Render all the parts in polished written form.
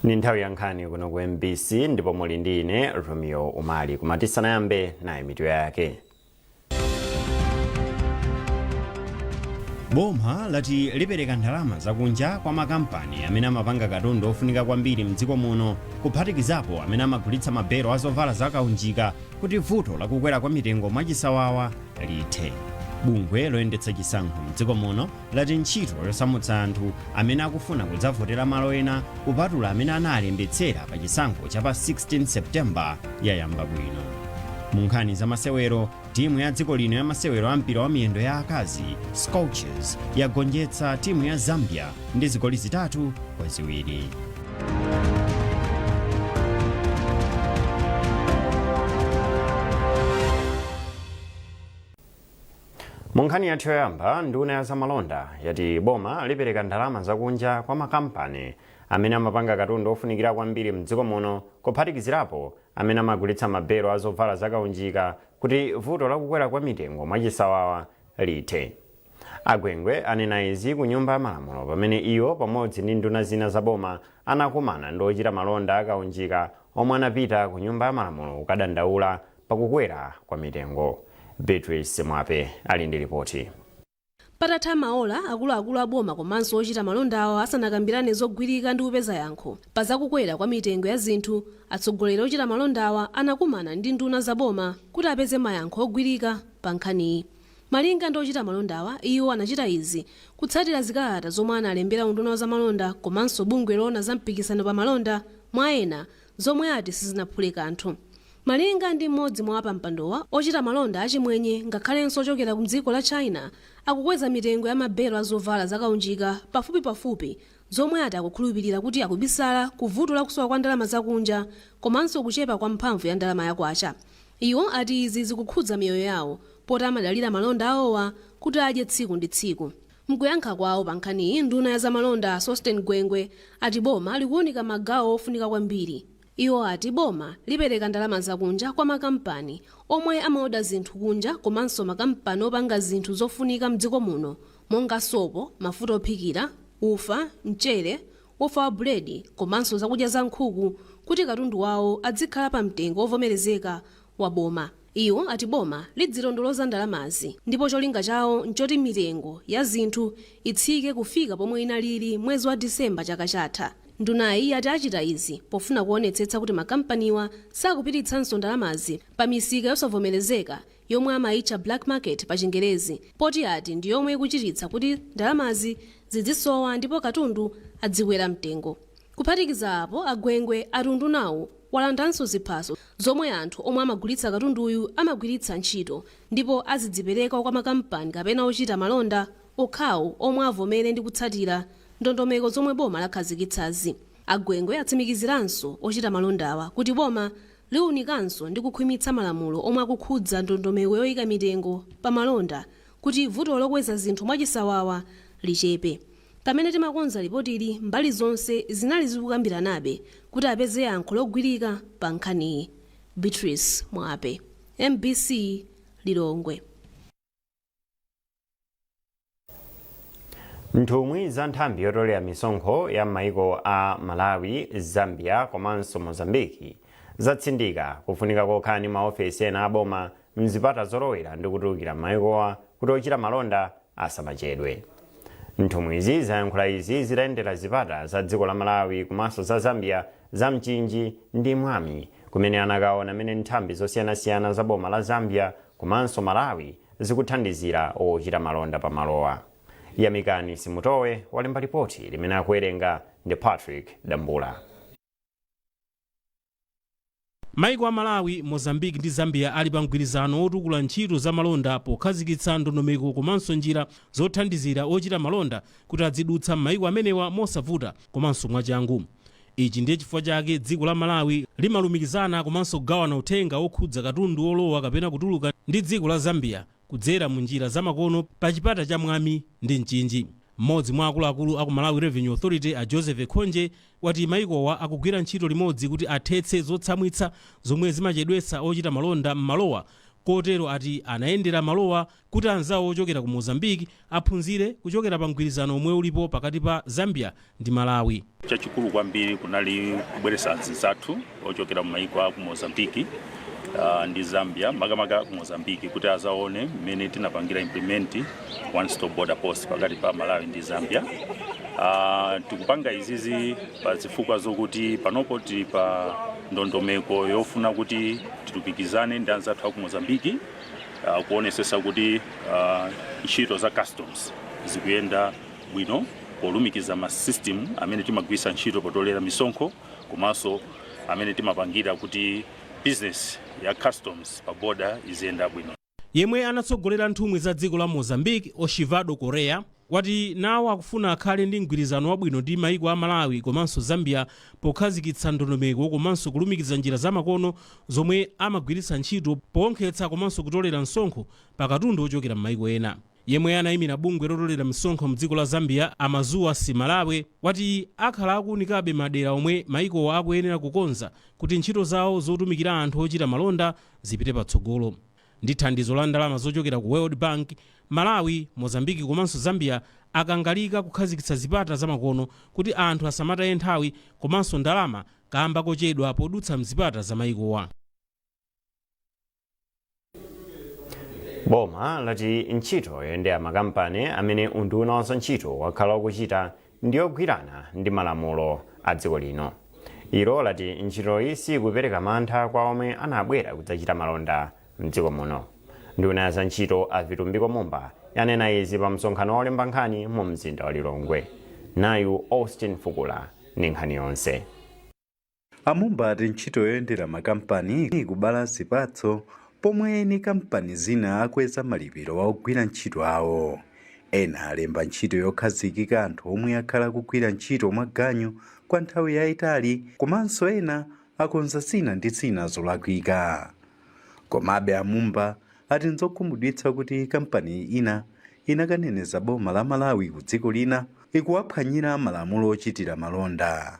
Ni nthawi ya nkhani kuno ku MBC ndipo muli ndi ine Romeo Umali. Koma tisanayambe, nayi mitu yake. Boma lati lipereka ndalama zakunja kwa makampani amene amapanga katundu ofunika kwambiri mdziko muno, kuphatikizapo amene amagulitsa mabelo a zovala zakaunjika, kuti vuto lakukwera kwa mitengo mwachisawawa lithe. Bungwe loyendetsa chisankho mdziko muno lati ntchito yosamutsa anthu amene akufuna kudzavotera malo ena kupatula amene analembetsera pa chisankho cha pa 16 September yayamba bwino. Mu nkhani za masewero, timu ya dziko lino ya masewero a mpira wa miyendo ya akazi, Scorchers, yagonjetsa timu ya Zambia ndi zigoli 3-2. Mu nkhani yathu yoyamba, nduna ya zamalonda yati boma lipereka ndalama zakunja kwa makampani amene amapanga katundu ofunikira kwambiri mdziko muno, kuphatikizirapo amene amagulitsa mabelo a zovala zakaunjika, kuti vuto lakukwera kwa mitengo mwachisawawa lithe. A Gwengwe anena izi ku Nyumba ya Malamulo pamene iwo pamodzi ndi nduna zina za boma anakumana ndi ochita malonda akaunjika omwe anapita ku Nyumba ya Malamulo kukadandaula pakukwera kwa mitengo. Beatrice Mwape ali ndi ripoti. Patatha maola akuluakulu a boma komanso ochita malondawa asanakambirane zogwirika ndi kupeza yankho pa zakukwera kwa mitengo ya zinthu, atsogoleri ochita malondawa anakumana ndi nduna za boma kuti apeze mayankho ogwirika pa nkhaniyi. Malinga ndi ochita malondawa, iwo anachita izi kutsatira zikalata zomwe analembera unduna wa zamalonda komanso bungwe loona za mpikisano pa malonda, mwa ena, zomwe ati sizinaphule kanthu. Malinga ndi mmodzi mwa apampandowa, ochita malonda achimwenye ngakhalenso ochokera ku dziko la China akukweza mitengo ya mabelo a zovala zakaunjika pafupipafupi, zomwe ati akukhulupilira kuti akubisala ku vuto la kusowa kwa ndalama zakunja komanso kuchepa kwa mphamvu ya ndalama ya kwacha. Iwo ati izi zikukhudza miyoyo yawo poti amadalira malonda awowa kuti adye tsiku ndi tsiku. Mkuyankha kwawo pa nkhaniyi, nduna ya zamalonda a Sosten Gwengwe ati boma likuunika magawo ofunika kwambiri. Iwo ati boma lipereka ndalama zakunja kwa makampani omwe amaoda zinthu kunja komanso makampani opanga zinthu zofunika mdziko muno monga sopo, mafuta ophikira, ufa, mchere, ufa wa buledi komanso zakudya za nkhuku kuti katundu wawo adzikhala pa mtengo wovomerezeka wa boma. Iwo ati boma lidzilondoloza ndalamazi ndipo cholinga chawo nchoti mitengo ya zinthu itsike kufika pomwe inalili mwezi wa December chaka chatha. Ndunayi yati achita izi pofuna kuonetsetsa kuti makampaniwa sakupititsanso ndalamazi pa misika yosavomerezeka yomwe amayitcha black market pa Chingerezi, poti ati ndi yomwe ikuchititsa kuti ndalamazi zidzisowa ndipo katundu adzikwera mtengo. Kuphatikiza apo, a Gwengwe ati undunawu walandanso ziphaso zomwe anthu omwe amagulitsa katunduyu amagwiritsa ntchito ndipo azidzipereka kwa makampani kapena ochita malonda okhawo omwe avomere ndi kutsatira ndondomeko zomwe boma lakhazikitsazi. A Gwengwe atsimikiziranso ochita malondawa kuti boma liunikanso ndi kukhwimitsa malamulo omwe akukhudza ndondomeko yoyika mitengo pa malonda kuti vuto lokweza zinthu mwachisawawa lichepe. Pamene timakonza lipotili, mbali zonse zinali zikukambiranabe kuti apeze yankho logwirika pa nkhaniyi. Beatrice Mwape, MBC, Lilongwe. Nthumwi za nthambi yotolera misonkho ya m'maiko a Malawi, Zambia komanso Mozambique zatsindika kufunika kokhala ndi maofesi ena a boma mzipata zolowera ndi kutulukira m'maikowa kuti ochita malonda asamachedwe. Nthumwizi zayankhula izi zitayendera zipata za dziko la Malawi komanso za Zambia za Mchinji ndi Mwami, kumene anakaona mmene nthambi zosiyanasiyana za boma la Zambia komanso Malawi zikuthandizira ochita malonda pamalowa. Yamikani Simutowe walemba lipoti limene akuwerenga ndi Patrick Dambula. Maiko a Malawi, Mozambique ndi Zambia ali pa mgwirizano wotukula ntchito za malonda pokhazikitsa ndondomeko komanso njira zothandizira ochita malonda kuti adzidutsa m'maiko amenewa mosavuta komanso mwachangu. Ichi ndiye chifukwa chake dziko la Malawi limalumikizana komanso kugawana uthenga wokhudza katundu wolowa kapena kutuluka ndi dziko la Zambia kudzera mu njira zamakono pa chipata cha Mwami ndi Mchinji. Mmodzi mwa akuluakulu aku Malawi Revenue Authority a Joseph Khonje wati maikowa akugwira ntchito limodzi kuti athetse zotsamwitsa zomwe zimachedwetsa ochita malonda m'malowa Kotero ati anayendera malowa kuti anzawo ochokera ku Mozambique aphunzire kuchokera pa mgwirizano omwe ulipo pakati pa Zambia ndi Malawi. Chachikulu kwambiri kunali kubweretsa anzathu ochokera mu maiko a ku Mozambiki ndi Zambia, makamaka ku Mozambiki, kuti azaone mmene tinapangira implement one stop border post pakati pa Malawi ndi Zambia. Tikupanga izizi pa zifukwa zokuti panopo tili pa ndondomeko yofuna kuti tilumikizane ndi anzathu aku Mozambiki, kuonesesa kuti ntchito za customs zikuyenda bwino polumikiza ma system amene timagwiritsa ntchito potolera misonkho, komanso amene timapangira kuti business ya customs pa border iziyenda bwino. Yemwe anatsogolera nthumwi za dziko la Mozambique, Oshivado Korea, wati nawo akufuna akhale ndi mgwirizano wabwino ndi maiko a Malawi komanso Zambia pokhazikitsa ndondomeko komanso kulumikiza njira zamakono zomwe amagwiritsa ntchito powonkhetsa komanso kutolera msonkho pa katundu ochokera m'maiko ena. Yemwe anayimira bungwe lotolera misonkho mdziko la Zambia, Amazuwa Simalawe, wati akhala akuwunikabe madera omwe maikowa akuyenera kukonza kuti ntchito zawo zotumikira anthu ochita malonda zipite patsogolo. Ndi thandizo la ndalama zochokera ku World Bank, Malawi, Mozambiki komanso Zambia akangalika kukhazikitsa zipata zamakono kuti anthu asamataye nthawi komanso ndalama kamba kochedwa podutsa mzipata za maikowa. Boma lati ntchito yoyendera makampani amene unduna wa ntchito wakhala ukuchita ndiyogwirana ndi malamulo a dziko lino. Ilo lati ntchitoyi sikupereka mantha kwa omwe anabwera kudzachita malonda mdziko muno. Nduna ya za ntchito a Vitumbiko Mumba yanena izi pa msonkhano wolemba nkhani mu mzinda wa Lilongwe. Nayu Austin Fukula ndi nkhani yonse. Amumba ati ntchito yoyendera makampani ikubala zipatso pomwe eni kampani zina akweza malipiro wa ogwira ntchito awo. Ena alemba ntchito yokhazikika anthu omwe akhala kugwira ntchito mwaganyu kwa nthawi yayitali, komanso ena akonza zina ndi zina zolakwika. Komabe Amumba ati nzokhumudwitsa kuti kampani ina inakaneneza boma la Malawi ku dziko lina ikuwaphwanyira malamulo ochitira malonda.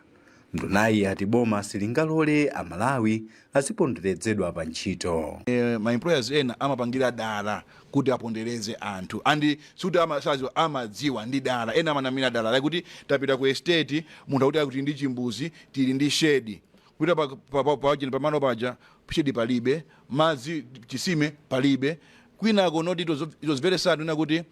Ndunayi ati boma silingalole Amalawi aziponderezedwa pa ntchito. Ma employers ena amapangira dala kuti apondereze anthu, and sikuti amasadziwa, amadziwa ndi dala. Ena amanamira dala, like kuti tapita ku estate, munthu akuti akuti ndi chimbuzi, tili ndi shed. Kupita pa pamalo paja, shed palibe, madzi chisime palibe. Kwinako noti it was very sad ina kuti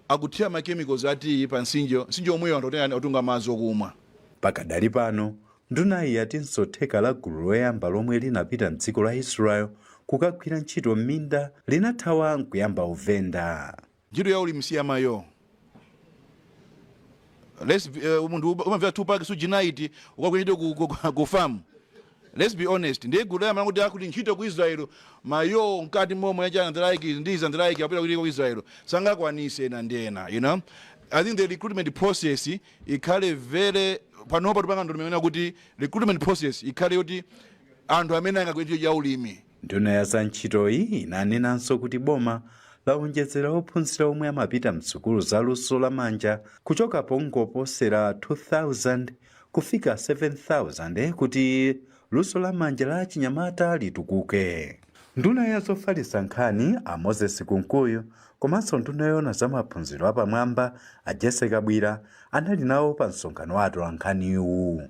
akuthira ma chemicals ati pa mtsinje, mtsinje omweyo anthu atunga madzi okumwa. Pakadali pano ndunayi yatinso theka la gulu loyamba lomwe linapita mdziko la Israel kukagwira ntchito m'minda linathawa nkuyamba uvenda. Ntchito ya ulimi siyamayo. Munthu umamvera Tupac Suge Knight ukagwira ntchito ku farm. Let's be honest, ndiye gulu loyamba kuti akuti ntchito ku Israel mayo mkati momwe yacha and the like, ndizi and the like, apita kuti ku Israel sangakwanise ena ndi ena. I think the recruitment process ikhale very, panopa tipanga ndondomeko kuti recruitment process ikhale yoti anthu amene angagwire ntchito ya ulimi. Nduna ya za ntchitoyi inanenanso kuti boma lawonjezera ophunzira omwe amapita msukulu za luso lamanja kuchoka pongoposera 2000 kufika 7000 kuti luso lamanja la chinyamata litukuke. Nduna ya zofalitsa nkhani a Moses Kunkuyu komanso nduna yoona za maphunziro apamwamba a Jessie Kabwila anali nawo pa msonkhano wa atolankhaniwu.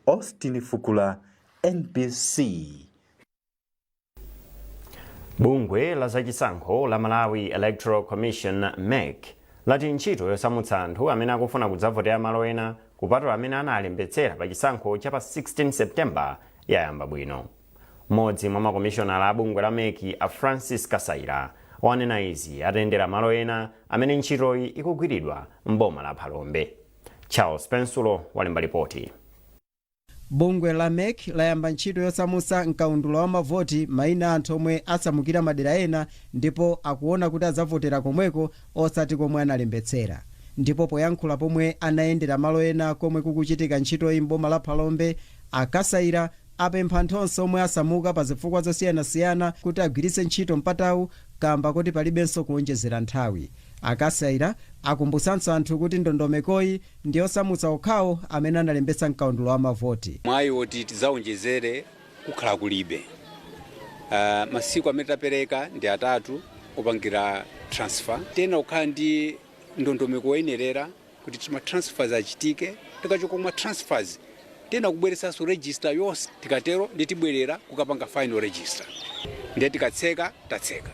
Austin Fukula, MBC. Bungwe la zachisankho la Malawi Electoral Commission, MEC, lati ntchito yosamutsa anthu amene akufuna kudzavotera malo ena kupatula amene analembetsera pa chisankho cha pa 16 September yayamba bwino. Mmodzi mwa makomishonala a bungwe la MEC, a Francis Kasaila, wanena izi atayendera malo ena amene ntchitoyi ikugwiridwa m'boma la Phalombe. Charles Pensulo walemba ripoti. Bungwe la MEC layamba ntchito yosamutsa mkaundula wa mavoti mayina anthu omwe asamukira madera ena ndipo akuona kuti adzavotera komweko osati komwe analembetsera. Ndipo poyankhula pomwe anayendera malo ena komwe kukuchitika ntchitoyi m'boma la Phalombe, Akasaira apempha anthu onse omwe asamuka pa zifukwa zosiyanasiyana kuti agwiritse ntchito mpatawu kamba kuti palibenso kuonjezera nthawi. Akasaira akumbutsanso anthu kuti ndondomekoyi ndi yosamutsa okhawo amene analembetsa mkaundula wa mavoti. Mwayi woti tidzawonjezere kukhala kulibe. Masiku amene tapereka ndi 3 opangira transfer. Tena kukhala ndi ndondomeko woyenerera kuti ma transfers achitike. Tikachoka ma transfers, tena kubweresanso register yonse. Tikatero nditibwerera kukapanga final register, ndiye tikatseka tatseka.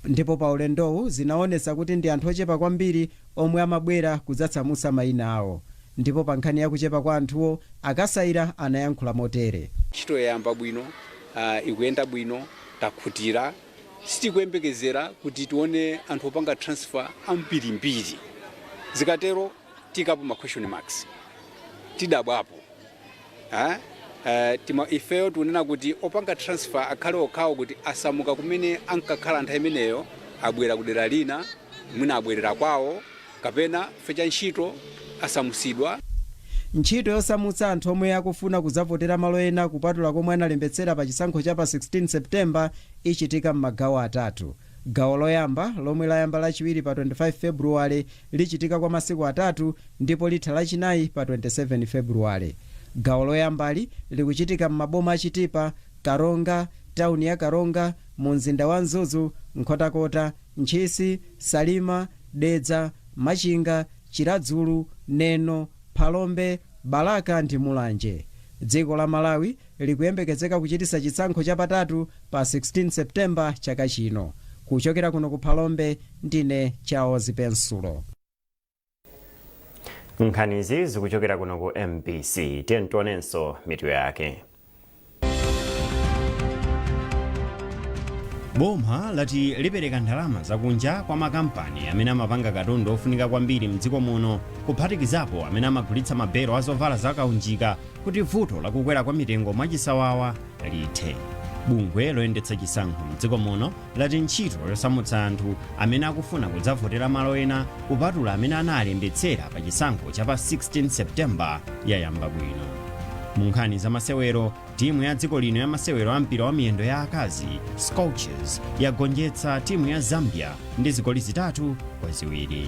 Ndipo pa ulendowu zinaonesa kuti ndi anthu ochepa kwambiri omwe amabwera kudzasamutsa mayina awo. Ndipo pa nkhani yakuchepa kwa anthuwo, Akasayira anayankhula motere. Ntchito yayamba bwino, ikuyenda bwino, takhutira. Sitikuyembekezera kuti tione anthu opanga transfer ambirimbiri. Zikatero tikapo ma question marks, tidabwapo. Ifeyo tikunena kuti opanga transfer akhale okhawo kuti asamuka kumene ankakhala nthawi imeneyo, abwera kudera lina, mwina abwerera kwawo kapena fecha ntchito asamusidwa. Ntchito yosamutsa anthu omwe akufuna kudzavotera malo ena kupatula komwe analembetsera pa chisankho cha pa 16 Septemba ichitika m'magawo 3. Gawo loyamba, lomwe layamba Lachiwiri pa 25 Februwale, lichitika kwa masiku 3 ndipo litha Lachinayi pa 27 Februwale. Gawo loyambali likuchitika m'maboma Achitipa, Karonga, tawuni ya Karonga, mu mzinda wa Mzuzu, Nkhotakota, Ntchisi, Salima, Dedza, Machinga, Chiradzulu, Neno, Phalombe, Balaka ndi Mulanje. Dziko la Malawi likuyembekezeka kuchitisa chisankho chapatatu pa 16 Septemba chaka chino. Kuchokera kuno ku Phalombe, ndine Charles Pensulo. Nkhanizi zikuchokera kuno ku MBC. Tiye tionenso mitu yake. Boma lati lipereka ndalama zakunja kwa makampani amene amapanga katundu ofunika kwambiri mdziko muno, kuphatikizapo amene amagulitsa mabelo a zovala zakaunjika, kuti vuto lakukwera kwa mitengo mwachisawawa lithe. Bungwe loyendetsa chisankho mdziko muno lati ntchito yosamutsa anthu amene akufuna kudzavotera malo ena kupatula amene analembetsera pa chisankho cha pa 16 Septemba yayamba bwino. Mu nkhani za masewero, timu ya dziko lino ya masewero a mpira wa miyendo ya akazi, Scorchers, yagonjetsa timu ya Zambia ndi zigoli 3-2.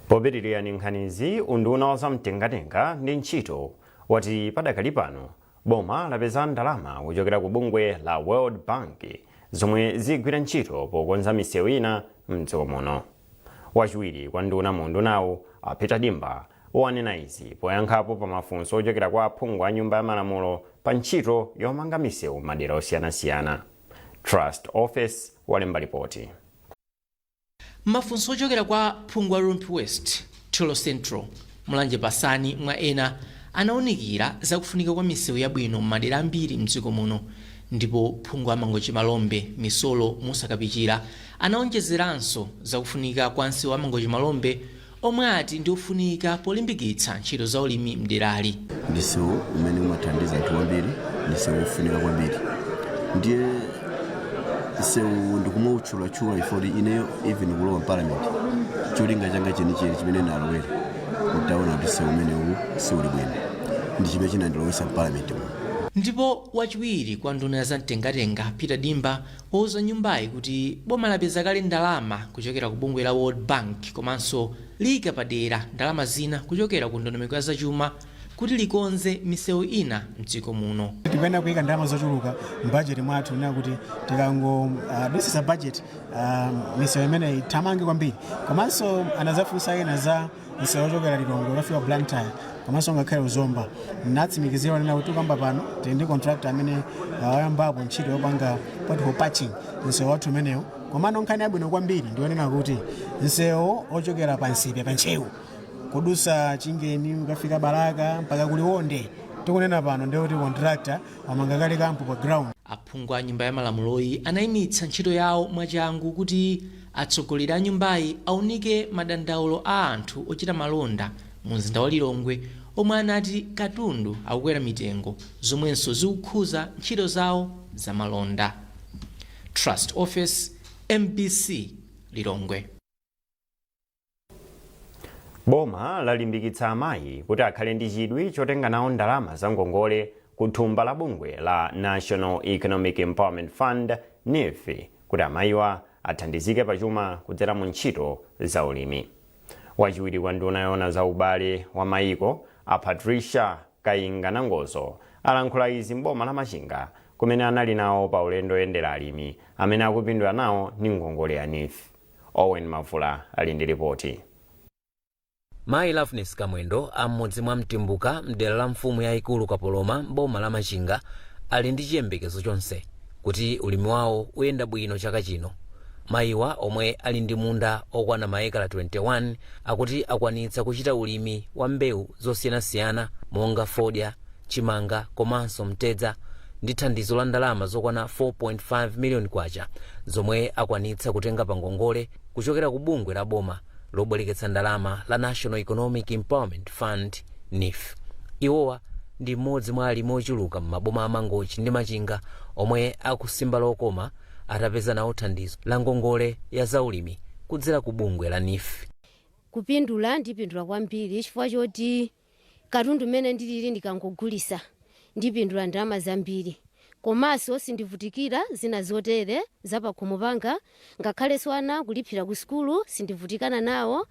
Popitirira ndi nkhanizi, unduna wa zamtengatenga ndi ntchito wati padakali pano boma lapeza ndalama kuchokera ku bungwe la World Bank zomwe zigwira ntchito pokonza misewu ina mdziko muno. Wachiwiri kwa nduna mu undunawu, a Peter Dimba, wanena izi poyankhapo pa mafunso ochokera kwa aphungu a nyumba ya malamulo pa ntchito yomanga misewu madera osiyanasiyana. Trust Office walemba ripoti. Mafunso ochokera kwa phungu wa Rumphi West, Thyolo Central, Mulanje Pasani mwa ena anawunikira zakufunika kwa misewu yabwino m'madera ambiri mdziko muno. Ndipo phungu wa Mangochi Malombe Misolo Musa Kapichira anaonjezeranso zakufunika kwa msewu wa Mangochi Malombe omwe ati ndi ofunika polimbikitsa ntchito za ulimi mderali. Ndi msewu umene umathandiza anthu kwambiri, ndi msewu wofunika kwambiri. Ndiye msewu ndikumawutchulatchula ifoti ineyo even kulowa parliament, cholinga changa chenicheni chimene nalowera kutaona kuti msewu umenewu siuli bwino, ndi chimene chinandilowesa parliament muno. Ndipo wachiwiri kwa nduna ya zamtengatenga Peter Dimba wauza nyumbayi kuti boma lapeza kale ndalama kuchokera ku bungwe la World Bank komanso liyika padera ndalama zina kuchokera ku ndondomeko ya zachuma kuti likonze misewu ina mdziko muno. Tikuyenera kuyika ndalama zochuluka m'bajeti mwathu na kuti tikangodusisa budget, misewu imene ithamange kwambiri. Komanso anazafunsa ena za msewu ochokera Lilongwe ukafika Blantyre komanso ngakhale Uzomba. Natsimikizira nena kuti ukamba pano tili ndi contractor amene wayambapo ntchito yopanga pothole patching msewu wathu umenewu. Komano nkhani yabwino kwambiri ndionena kuti msewu ochokera pa Nsipe pa Ntcheu kudusa Chingeni ukafika Balaka mpaka kuLionde, tikunena pano ndiye kuti contractor wamanga kale kampu pa ground. Aphungu a nyumba ya malamuloyi anayimitsa ntchito yawo mwachangu kuti atsogoleri a nyumbayi aunike madandaulo a anthu ochita malonda mu mzinda wa Lilongwe omwe anati katundu akukwera mitengo zomwenso zikukhuza ntchito zawo za malonda. Trust Office, MBC, Lilongwe. Boma lalimbikitsa amayi kuti akhale ndi chidwi chotenga nawo ndalama za ngongole ku thumba la bungwe la National Economic Empowerment Fund, NEEF, kuti amayiwa athandizike pachuma kudzera mu ntchito za ulimi. Wachiwiri kwa nduna yoona za ubale wa maiko a Patricia Kayinga Nangozo alankhula izi mboma la Machinga, kumene anali nawo pa ulendo oyendera alimi amene akupindula nawo ndi ngongole ya NEEF. Owen Mavula ali ndi ripoti. Mayi Loveness Kamwendo am'mudzi mwa Mtimbuka, mdera la mfumu yayikulu Kapoloma, mboma la Machinga, ali ndi chiyembekezo chonse kuti ulimi wawo uyenda bwino chaka chino. Mayiwa, omwe ali ndi munda okwana maekala 21, akuti akwanitsa kuchita ulimi wa mbewu zosiyanasiyana monga fodya, chimanga komanso mtedza ndi thandizo la ndalama zokwana 4.5 miliyoni kwacha zomwe akwanitsa kutenga pa ngongole kuchokera ku bungwe la boma lobwereketsa ndalama la National Economic Empowerment Fund, NEEF. Iwowa ndi mmodzi mwa alimi ochuluka m'maboma a Mangochi ndi Machinga omwe akusimba lokoma atapeza nawo thandizo la ngongole ya zaulimi kudzera ku bungwe la NEEF. Kupindula, ndipindula kwambiri chifukwa choti katundu mmene ndilili ndikangogulisa ndipindula ndalama zambiri, komanso sindivutikira zina zotere zapakhomo panga, ngakhalenso ana kulipira ku sukulu sindivutikana nawo.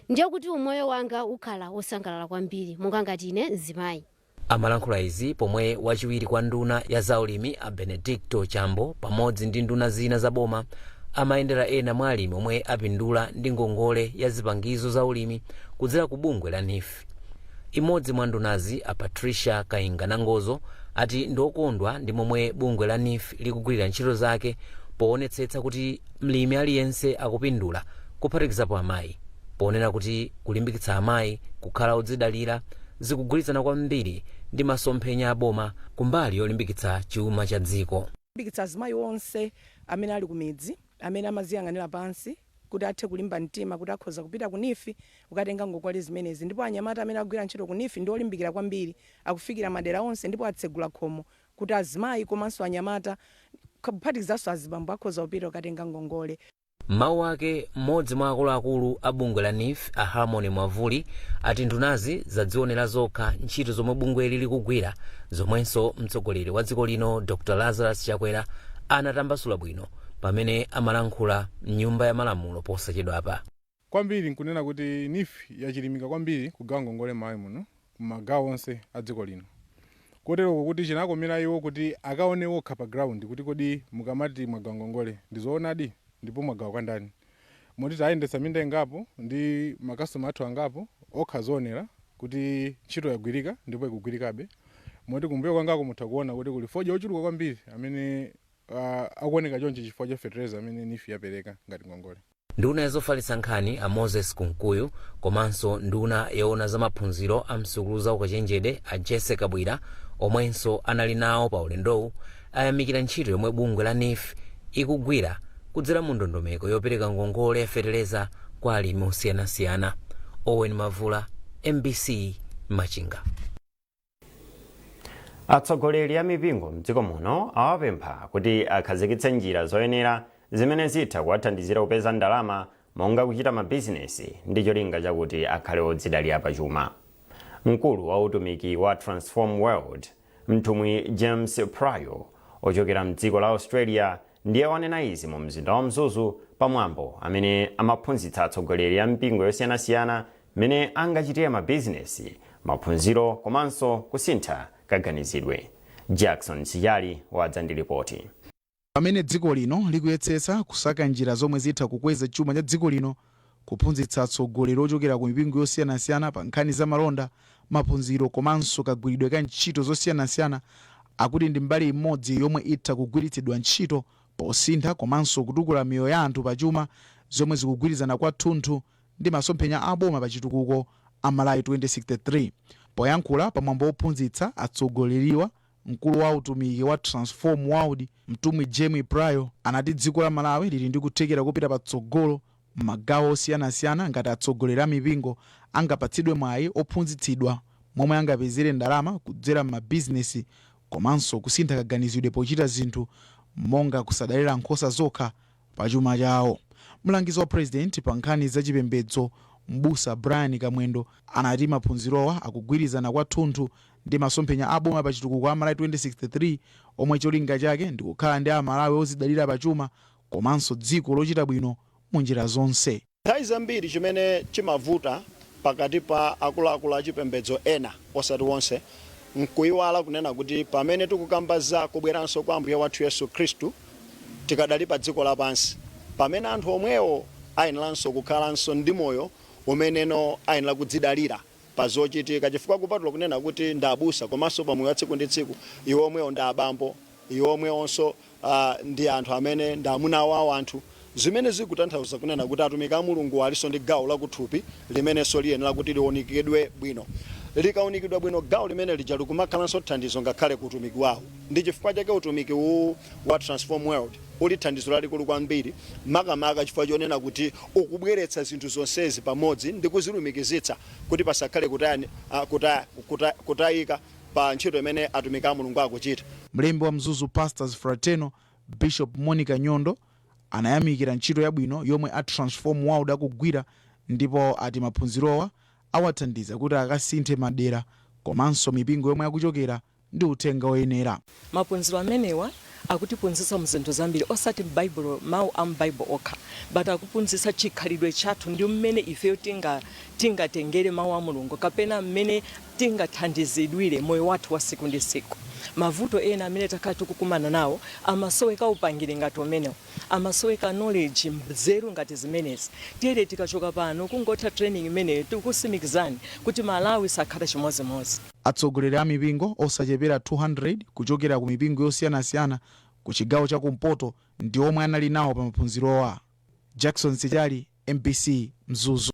Ndiye kuti umoyo wanga ukhala wosangalala kwambiri monga ngati ine mzimayi. Amalankhula izi pomwe wachiwiri kwa nduna ya zaulimi a Benedicto Chambo pamodzi ndi nduna zina za boma amayendera ena mwa alimi omwe apindula ndi ngongole ya zipangizo za ulimi kudzera ku bungwe la NEEF. Imodzi mwa ndunazi, a Patricia Kainga Nangozo, ati ndiokondwa ndi momwe bungwe la NEEF likugwirira ntchito zake poonetsetsa kuti mlimi aliyense akupindula, kuphatikizapo amayi, ponena kuti kulimbikitsa amayi kukhala odzidalira zikugwirizana kwambiri ndi masomphenya aboma kumbali yolimbikitsa chuma cha dziko. Kulimbikitsa azimayi onse amene ali ku midzi, amene amaziyang'anira pansi, kuti athe kulimba mtima kuti akhoza kupita ku NEEF kukatenga ngongole zimenezi. Ndipo anyamata amene akugwira ntchito ku NEEF ndi olimbikira kwambiri, akufikira madera onse ndipo atsegula khomo kuti azimayi komanso anyamata, kuphatikizanso azibambo, akhoza kupita kukatenga ngongole. Mawu ake, mmodzi mwa akuluakulu a bungwe la NEEF, a Harmony Mwavuli, ati ndunazi zadzionera zokha ntchito zomwe bungweli likugwira, zomwenso mtsogoleri wa dziko lino Dr Lazarus Chakwera anatambasula bwino pamene amalankhula mnyumba ya malamulo posachedwapa. Kwambiri nkunena kuti NEEF yachilimika kwambiri kugawa ngongole m'Malawi muno, kumagawo onse a dziko lino, kotero kuti chinakomera iwo kuti akaone okha pa ground kuti kodi mukamati mwagawa ngongole ndizoonadi, ndipo mwagawa kwa ndani? Moti tayendetsa minda ingapo ndi makastoma athu angapo, okha zoonera kuti ntchito yagwirika ndipo ikugwirikabe. Moti kumbuyo kwangako mutha kuona kuti kuli fodya ochuluka kwambiri amene akuoneka chonchi chifukwa cha fertilizer amene NEEF yapereka ngati ngongole. Nduna yazofalitsa nkhani a Moses Kunkuyu komanso nduna yoona za maphunziro a msukulu za ukachenjede a Jesse Kabwira, omwenso anali nawo pa ulendowu, ayamikira ntchito yomwe bungwe la NEEF ikugwira kudzera mu ndondomeko yopereka ngongole ya feteleza kwa alimi osiyanasiyana. Owen Mavula, MBC, Machinga. Atsogoleri a mipingo mdziko muno awapempha kuti akhazikitse njira zoyenera zimene zitha kuwathandizira kupeza ndalama, monga kuchita mabizinesi, ndi cholinga chakuti akhale odzidalira pachuma. Mkulu wa utumiki wa Transform World, mtumwi James Pryor, ochokera mdziko la Australia, ndiye wanena izi mu mzinda wa Mzuzu pamwambo amene amaphunzitsa atsogoleri a mipingo yosiyanasiyana mmene angachitire mabizinesi, maphunziro komanso kusintha kaganizidwe. Jackson Sijali wadza ndi ripoti. Pamene dziko lino likuyesetsa kusaka njira zomwe zitha kukweza chuma cha dziko lino, kuphunzitsa atsogoleri ochokera ku mipingo yosiyanasiyana pa nkhani za malonda, maphunziro komanso kagwiridwe ka ntchito zosiyanasiyana akuti ndi mbali imodzi yomwe itha kugwiritsidwa ntchito posintha komanso kutukula miyoyo ya anthu pachuma, zomwe zikugwirizana kwathunthu ndi masomphenya a boma pa chitukuko a Malawi 2063. Poyankhula pamwambo wophunzitsa atsogoleriwa, mkulu wa utumiki wa Transform World, mtumwi Jamie Pryor, anati dziko la Malawi lili ndi kuthekera kopita patsogolo m'magawo osiyanasiyana ngati atsogoleri a mipingo angapatsidwe mwayi ophunzitsidwa momwe angapezere ndalama kudzera m'mabizinesi komanso kusintha kaganizidwe pochita zinthu, monga kusadalira nkhosa zokha pa chuma chawo. Mlangizi wa President pa nkhani zachipembedzo, Mbusa Brian Kamwendo, anati maphunzirowa akugwirizana kwathunthu ndi masomphenya a boma pa chitukuko a Malawi 2063, omwe cholinga chake ndikukhala ndi Amalawi ozidalira pachuma komanso dziko lochita bwino mu njira zonse. Nthawi zambiri chimene chimavuta pakati pa akuluakulu achipembedzo ena, osati onse, nkuyiwala kunena kuti pamene tikukamba za kubweranso kwa Ambuye wathu Yesu Khristu, tikadali pa dziko lapansi, pamene anthu omwewo ayeneranso kukhalanso ndi moyo umeneno ayenera kudzidalira pa zochitika, chifukwa kupatula kunena kuti ndi abusa, komanso pa moyo wa tsiku ndi tsiku iwo omwewo ndi abambo, iwo omwewonso ndi anthu amene ndi amuna awo anthu, zimene zikutanthauza kunena kuti atumiki a Mulungu alinso ndi gawo lakuthupi limenenso liyenera kuti liwonekedwe bwino. Likaunikidwa bwino gawo limene lija, likumakhalanso thandizo ngakhale ku utumiki wawo. Ndi chifukwa chake utumiki uwu wa Transform World uli thandizo lalikulu kwambiri, makamaka chifukwa chonena kuti ukubweretsa zinthu zonsezi pamodzi ndi kuzilumikizitsa kuti pasakhale kutayika pa ntchito imene atumiki a Mulungu akuchita. Mlembi wa Mzuzu Pastors Fraternal, Bishop Monica Nyondo, anayamikira ntchito yabwino yomwe a Transform World akugwira ndipo ati maphunzirowa awathandiza kuti akasinthe madera komanso mipingo yomwe akuchokera ndi uthenga oyenera. Maphunziro amenewa akutiphunzitsa mzinthu zambiri, osati m'Baibulo, mawu a m'Baibulo okha, but akuphunzitsa chikhalidwe chathu ndi mmene ifeyo tingatengere mawu a Mulungu kapena mmene tingathandizidwire moyo wathu wa siku ndi siku. Mavuto ena amene takhala tikukumana nawo amasoweka upangiri ngati umenewo, amasoweka knowledge, nzeru ngati zimenezi. Tiyere tikachoka pano kungotha training imeneyo, tikusimikizani kuti Malawi sakhala chimodzimodzi. Atsogoleri a mipingo osachepera 200 kuchokera ku mipingo yosiyanasiyana ku chigawo chakumpoto ndi omwe anali nawo pa maphunzirowa. Jackson Sichali, MBC, Mzuzu.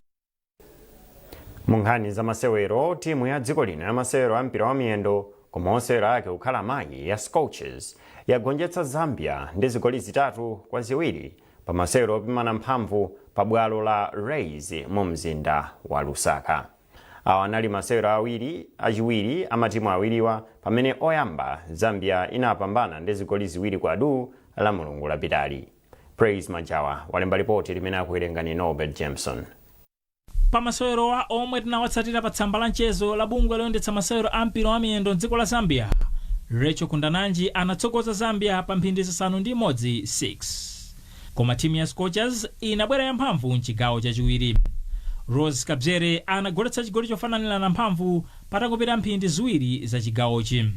Mu nkhani za masewero, timu ya dziko lino ya masewero a mpira wa miyendo, koma osewera ake kukhala amayi, ya Scorchers yagonjetsa Zambia ndi zigoli 3-2 pa masewero opimana mphamvu pa bwalo la Rays mu mzinda wa Lusaka. Awa anali masewero awiri achiwiri a matimu awiriwa, pamene oyamba Zambia inapambana ndi zigoli 2-0 la Mulungu lapitali. Praise Majawa walemba ripoti limene akuwerenga ni Norbert Jameson. Pamasewerowa, omwe tinawatsatira pa tsamba la mchezo la bungwe loyendetsa masewero a mpira wa miyendo mdziko la Zambia, Rachel Kundananji anatsogoza Zambia pa mphindi 6 6, koma timu ya Scorchers inabwera yamphamvu mchigawo chachiwiri. Rose Kabzere anagoletsa chigoli chofananirana mphamvu patangopita mphindi 2 za chigawochi.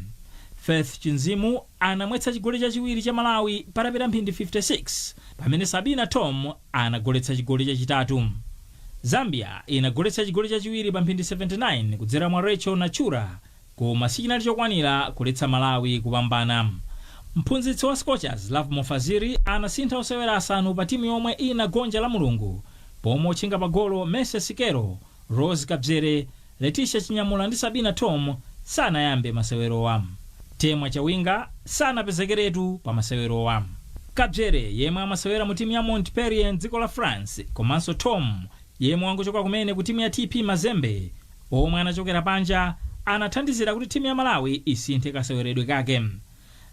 Faith Chinzimu anamwetsa chigoli chachiwiri cha Malawi patapita mphindi 56, pamene Sabina Thom anagoletsa chigoli chachitatu. Zambia inagoletsa chigoli chachiwiri pa mphindi 79 kudzera mwa Rachel Nachura, koma sichinali chokwanira kuletsa Malawi kupambana. Mphunzitsi wa Scorchers, Lovemore Fazili, anasintha osewera asanu pa timu yomwe inagonja la Mulungu, pomwe otchinga pa golo Mercy Sikelo, Rose Kabzere, Leticia Chinyamula ndi Sabina Thom sanayambe masewerowa. Temwa Chawinga sanapezekeretu pa masewerowa. Kabzere, yemwe amasewera mu timu ya Montpellier mdziko la France, komanso Thom, yemwe wangochoka kumene ku timu ya TP Mazembe, omwe anachokera panja, anathandizira kuti timu ya Malawi isinthe kaseweredwe kake.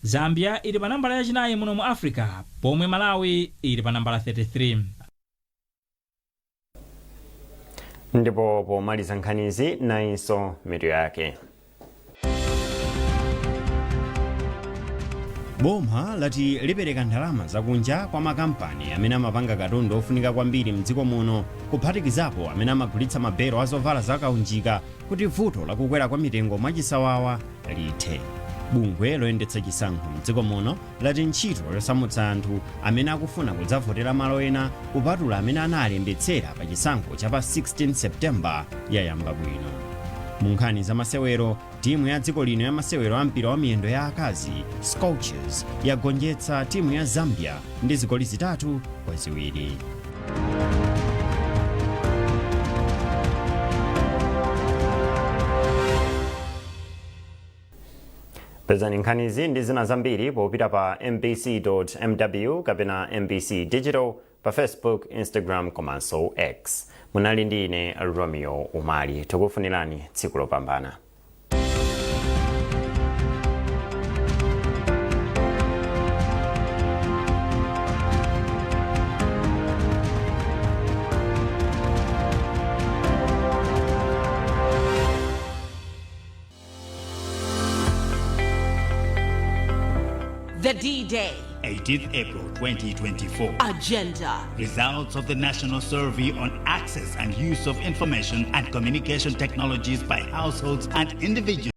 Zambia ili pa nambala yachinayi muno mu Africa, pomwe Malawi ili pa nambala 33. Ndipo pomaliza nkhanizi, nayinso mitu yake. Boma lati lipereka ndalama zakunja kwa makampani amene amapanga katundu ofunika kwambiri mdziko muno, kuphatikizapo amene amagulitsa mabelo a zovala zakaunjika, kuti vuto lakukwera kwa mitengo mwachisawawa lithe. Bungwe loyendetsa chisankho mdziko muno lati ntchito yosamutsa anthu amene akufuna kudzavotera malo ena kupatula amene analembetsera pa chisankho cha pa 16 Septemba yayamba bwino. Mu nkhani za masewero, timu ya dziko lino ya masewero a mpira wa miyendo ya akazi, Scorchers, yagonjetsa timu ya Zambia ndi zigoli 3-2. Pezani nkhanizi ndi zina zambiri popita pa mbc.mw kapena MBC Digital pa Facebook, Instagram komanso X. Munali ndi ine Romeo Umali. Tikufunirani tsiku lopambana. The D-Day. 18th April 2024. Agenda. Results of the National Survey on Access and Use of Information and Communication Technologies by Households and Individuals.